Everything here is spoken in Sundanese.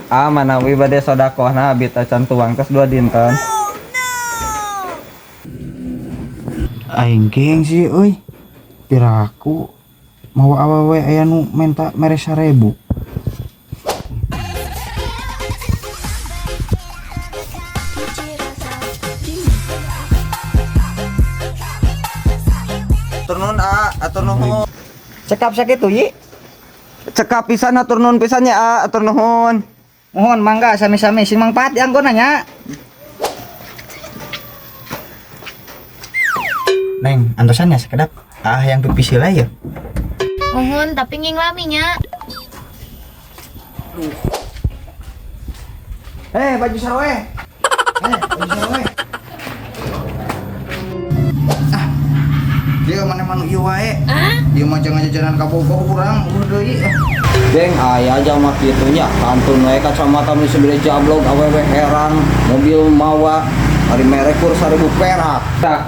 Ah, manawi bade sodakohna abi teh can tuang tos 2 dinten. Aing gengsi euy. Piraku mawa awewe aya nu menta mere 1000. Atur nuhun A, atur nuhun. Cekap sakitu yi. Cekap pisan atur nuhun pisan nya A, atur nuhun. Mohon mangga sami-sami sing mangpaat dianggo nya. Neng, antosan ya sekedap. Ah, yang pipis heula ya. Mohon tapi nging lami nya. Eh, baju sarwe. Eh, baju sarwe. Ah. Dia mana manu ieu wae. Dia mah jangan jajanan ka Bogor urang udah deui. Geng, aya aja mah kitu nya. Kantun we kacamata nu segede jablog awewe herang, mobil mawa, ari merek kur 1000 perak. Tah.